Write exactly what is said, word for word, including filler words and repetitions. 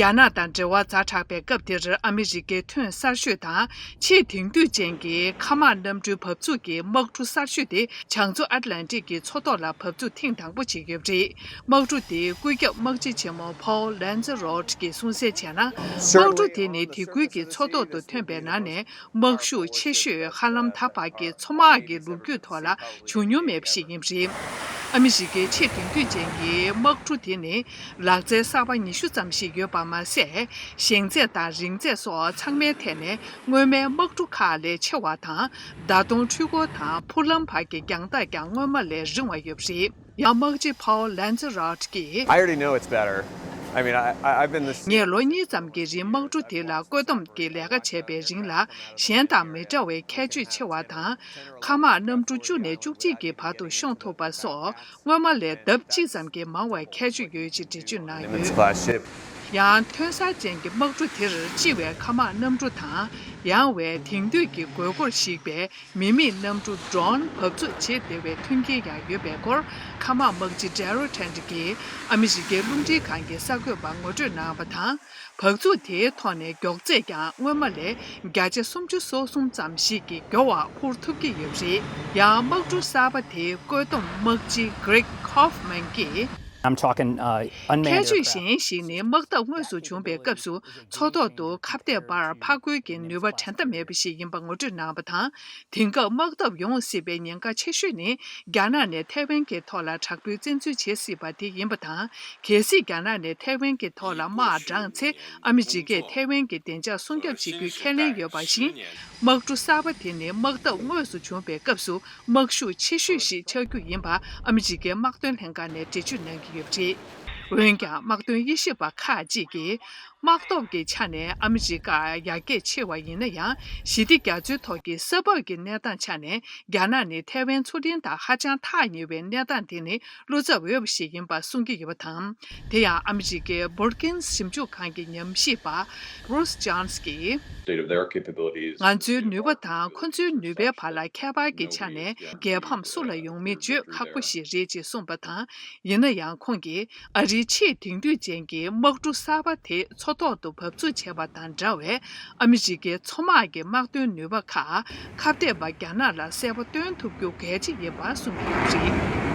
རྒྱ་ནག་དང་འབྲེལ་བ་ཛ་དྲག་པའི་སྐབས་དེར། ཨ་མི་རི་ཀའི་ཐོན་གསར་ཤོས་དང་ཆེས་དེང་དུས་ཅན་གྱི་མཁའ་དམག་གནམ་གྲུའི་འབབ་ཚུགས་ཀྱི་དམག་གྲུ་གསར་ཤོས་དེ་བྱང་མཚོ་ཨཊ་ལན་ཊིག་གི་མཚོ་ཐོག་ལ་འབབ་ཚུགས་ཐེངས་དང་པོ་བྱེད་ཀྱི་ཡོད་པ་རེད། དམག་གྲུ་དེའི་སྐུ་ཁྱབ་དམག་སྤྱི་ཆེན་མོ་Paul Lanzarote གྱིས་གསུངས་གསལ་བྱས་ན། དམག་གྲུ་དེ་ནི་དེ་ཁུལ་གྱི་མཚོ་ཐོག་ཏུ་ཐོན་པའི་ནང་ནས་དམག་ཤུགས་ཆེ་ཤོས་ཧ་ལམ་ད་བར་གྱི་མཚོ་དམག་གི་ལོ་རྒྱུས་ཐོག་ལ་བྱུང་མྱོང་མེད་པ་ཞིག་ཡིན་པ་རེད། ཨ་མི་རི་ཀའི་ཆེས་དེང་དུས་ཅན་གྱི་དམག་གྲུ་དེ་ནི་ལག་རྩལ་གསར་པ་ཉི་ཤུ་ཙམ་ཞིག་ཡོད་པ་མ་ཟད། ཞེང་ཚད་དང་རིང་ཚད་སོགས་ཚང་མའི་ཐད་ནས་སྔོན་མའི་དམག་གྲུ་ཁག་ལས་ཆེ་བ་དང་། མདའ་མདུང་འཕྲུལ་འཁོར་དང་འཕུར་ལམ་བར་གྱི་རྒྱང་ཐག་ཀྱང་སྔོན་མ་ལས་རིང་བ་ཡོད་པ་རེད། ཡང་དམག་སྤྱི་Paul Lanzarote གྱིས། I already know it's better. I mean, I, I, I've been this. ངས་ལོ་གཉིས་ཙམ་གྱི་རིང་དམག་གྲུ་དེ་ལ་བཀོད་འདོམས་ཀྱི་ལས་ཀ་བྱས་པའི་རིང་ལ། གཞན་དང་མི་འདྲ་བའི་ཁྱད་ཆོས་ཆེ་བ་དང་། མཁའ་དམག་གནམ་གྲུ་བཅུ་ནས་བཅུ་གཅིག་གི་བར་དུ་ཤོང་ཐུབ་པ་སོགས། སྔོན་མ་ལས་ལྡབ་གཅིག་ཙམ་གྱིས་མང་བའི་ཁྱད་ཆོས་ཡོད་ཅེས་འགྲེལ་བརྗོད་གནང་ཡོད། ཡང་ཐོན་གསར་ཅན་གྱི་དམག་གྲུ་དེར་ལྕི་བའི་མཁའ་དམག་གནམ་གྲུ་དང་། ཡང་བའི་དེང་དུས་ཀྱི་དགོས་མཁོར་གཞིགས་པའི་མི་མེད་གནམ་གྲུ་drone འབབ་ཚུགས་བྱེད་བདེ་བའི་མཐུན་རྐྱེན་ཡང་ཡོད་པའི་སྐོར། མཁའ་དམག་དམག་སྤྱི་Daryl Tennant གྱིས་ཨ་མི་རི་ཀའི་རླུང་འཕྲིན་ཁང་གི་གསར་འགོད་པར་ངོ་སྤྲོད་གནང་བ་དང་། འབབ་ཚུགས་དེའི་ཐོག་ནས་མགྱོགས་ཚད་ཀྱང་སྔོན་མ་ལས་བརྒྱ་ཆ་སུམ་ཅུ་སོ་གསུམ་ཙམ་ཞིག་གིས་མགྱོགས་པར་འཕུར་ཐུབ་ཀྱི་ཡོད་པ་རེད། ཡང་དམག་གྲུ་གསར་པ་དེའི་བཀོད་འདོམས་དམག་སྤྱི་Greg Kaufman གྱིས། I'm talking, uh, unmanned aircraft. ཁྱད་ཆོས་གཞན་ཞིག་ནི། དམག་འཐབ་དངོས་སུ་བྱུང་བའི་སྐབས་སུ་མཚོ་ཐོག་ཏུ་ཁ་གཏད་པར་འཕར་རྒོལ་གྱི་ནུས་པ་འགྲན་ཟླ་མེད་པ་ཞིག་ཡིན་པ་ངོ་སྤྲོད་གནང་བ་དང་། དེང་སྐབས་དམག་འཐབ་ཡོང་སྲིད་པའི་ཉེན་ཁ་ཆེ་ཤོས་ནི། རྒྱ་ནག་ནས་ཐའེ་ཝན་གྱི་ཐོག་ལ་དྲག་པོའི་བཙན་འཛུལ་བྱེད་སྲིད་པ་དེ་ཡིན་པ་དང་། གལ་སྲིད་རྒྱ་ནག་ནས་ཐའེ་ཝན་གྱི་ཐོག་ལ་དམག་དྲངས་ཚེ། ཨ་མི་རི་ཀས་ཐའེ་ཝན་གྱི་བདེ་འཇགས་སྲུང་སྐྱོབ་བྱེད་རྒྱུའི་ཁས་ལེན་ཡོད་པ་བཞིན། དམག་གྲུ་གསར་པ་དེ་ནི་དམག་འཐབ་དངོས་སུ་བྱུང་བའི་སྐབས་སུ་དམག་ཤུགས་ཆེ་ཤོས་ཤིག་ཆགས་རྒྱུ་ཡིན་པ་ཨ་མི་རི་ཀའི་དམག་དོན་ལྷན་ཁང་ནས་འགྲེལ་བརྗོད་གནང་གི་ཡོད་པ་རེད། འོན་ཀྱང་། དམག་དོན་དབྱེ་ཞིབ་པ་ཁག་ཅིག་གིས། དམག་སྟོབས་ཀྱི་ཆ་ནས་ཨ་མི་རི་ཀ་ཡར་རྒྱས་ཆེ་བ་ཡིན་ན་ཡང་། ཞི་བདེ་རྒྱ་མཚོའི་ཐོག་གི་ས་བབ་ཀྱི་གནས་སྟངས་ཆ་ནས། རྒྱ་ནག་ནི་ཐའེ་ཝན་མཚོ་གླིང་དང་ཧ་ཅང་ཐག་ཉེ་བའི་གནས་སྟངས་དེ་ནི་བློ་འཚབ་འོས་པ་ཞིག་ཡིན་པ་གསུང་གི་ཡོད་པ་དང་། དེ་ཡང་ཨ་མི་རི་ཀའི་Brookings ཞིབ་འཇུག་ཁང་གི་ཉམས་ཞིབ་པ་Bruce Jones གྱིས། State of their capabilities, ང་ཚོའི་ནུས་པ་དང་ཁོ་ཚོའི་ནུས་པའི་བར་ལ་ཁྱད་པར་གྱི་ཆ་ནས་རྒྱལ་ཕམ་སུ་ལ་ཡོང་མིན་བརྗོད་ཁག་པོ་ཞིག་རེད་ཅེས་གསུངས་པ་དང་། ཡིན་ན་ཡང་ཁོང་གིས། ཨ་རིའི་ཆེས་དེང་དུས་ཅན་གྱི་དམག་གྲུ་གསར་པ་དེ་མཚོ་ཐོག་ཏུ་འབབ་ཚུགས་བྱས་པ་དང་འདྲ་བའི་ཨ་མི་རི་ཀའི་མཚོ་དམག་གི་དམག་དོན་ནུས་པ་ཁག་ཁ་གཏད་པ་རྒྱ་ནག་ལ་གསལ་པོ་སྟོན་ཐུབ་རྒྱུ་གལ་ཆེ་ཡིན་པ་གསུངས་ཡོད་པ་རེད།